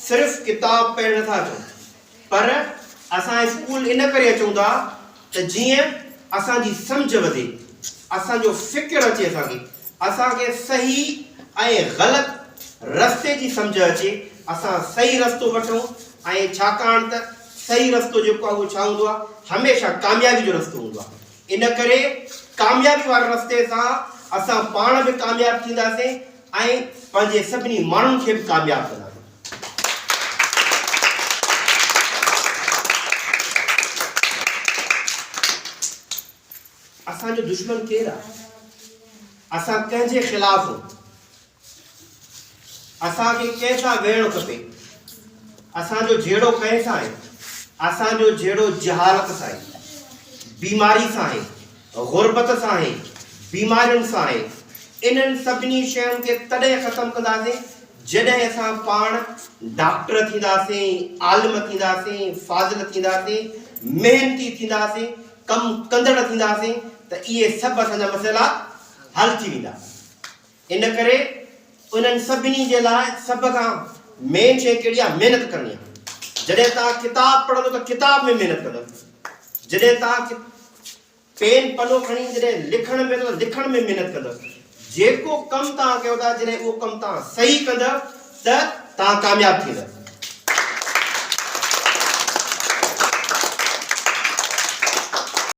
صرف ڪتاب پڙهڻ نٿا اچون پر اسان اسڪول ان ڪري اچون ٿا ته جيئن اسان جي سمجهه وڌي، اسان جو فڪر اچي اسان کي، اسان کي صحيح ۽ غلط رستي جي سمجهه اچي، اسان صحيح رستو وٺون ۽ ڇاڪاڻ ته صحيح رستو جيڪو آهي اهو ڇا هوندو آهي هميشه ڪاميابي جو رستو هوندو آهي. ان ڪري ڪاميابي واري رستي سان اسان پاڻ به ڪامياب ٿينداسين ۽ پنهنجي سڀني ماڻهن کي به ڪامياب ڪنداسين. اسان جو دشمن ڪير آهي؟ اسان ڪنهن جي خلاف هون؟ اسان کي ڪنهن سان ويهڻ کپي؟ اسان جو جهيڙو ڪنهن سان آهي؟ اسان جو جهيڙو جهالت سان آهي، بيماري سان آهي، غربت سان آهي، بيمارين سان آهي. انهن سڀني شين کي تڏهن ختم ڪنداسين جڏهن اسان پاڻ ڊاڪٽر ٿينداسين، عالم ٿينداسين، فاضل ٿينداسين، محنتي ٿينداسين، ڪم ڪندڙ ٿينداسين ته اهي سڀ اسان جا مسئلا حل ٿي ويندا. ان ڪري انهن سڀني جي لاء سڀ کان مين شيء ڪهڙي آهي؟ محنت ڪرڻي آهي. جڏهن توهان ڪتاب پڙهندو ته ڪتاب ۾ محنت ڪندو. جڏهن توهان پين پنو کڻي جڏهن لکڻ ۾ ته لکڻ ۾ محنت ڪندو. جيڪو ڪم توهان ڪيو ٿا جڏهن اهو ڪم توهان صحيح ڪندو ته توهان ڪامياب ٿيندو.